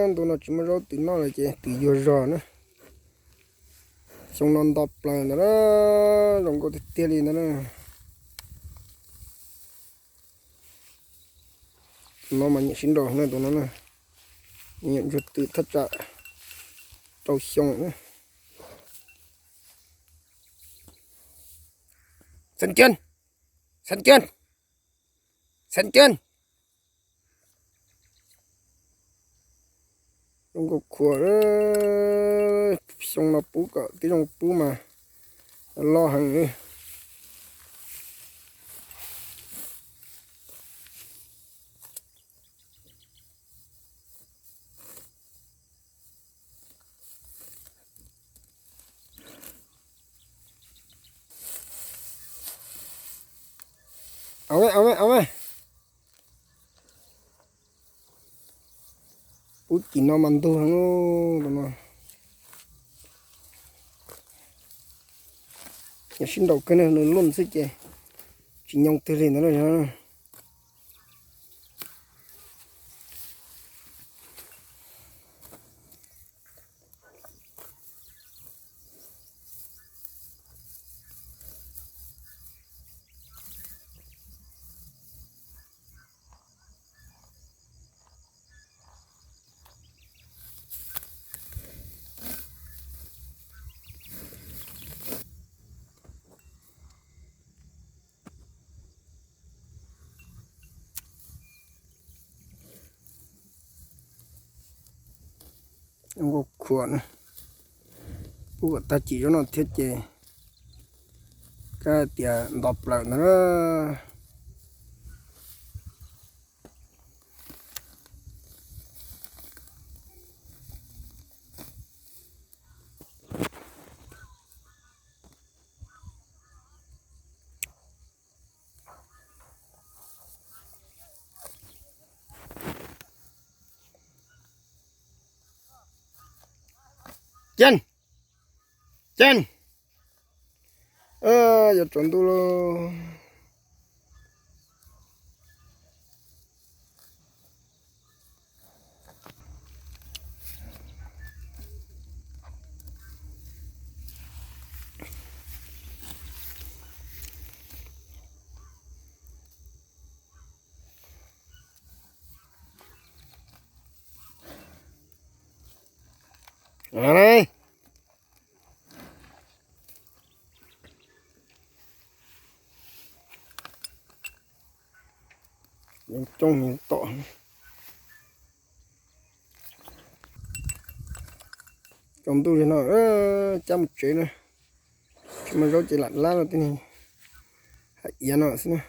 Ntu no tsis muaj zaub twm noj lawm ces twm yuag zog na. Xyoo no nto plaws ntawd na, zoo nkauj tiag tiag li ntawd na. Tus no mas nyiam sib nraus na, tus no na, nyiam ntsuag twm thaj tsam rau xyoo na. Xeeb Kiab, Xeeb Kiab, Xeeb Kiab. Zoo nkauj khuav, xyoo no pub kom tib zoo pub mas loj heev. Au, au, au. Pub tim no mas ntug heev no. Yog sib nraus kawg na, nws luaj xwb ces tsis nyoo twg li ntawd na. Nkauj khuam na, pub kom tag kis zaub no thiab ces kab tias nto plaws ntag. Ceeb, ceeb, yuav tsaus ntuj lauj. Coob tom, tsaus ntuj li no, cab mus tsev na. Tsis muaj zaub ces lam lab rau tej niag hav iav no xwb na.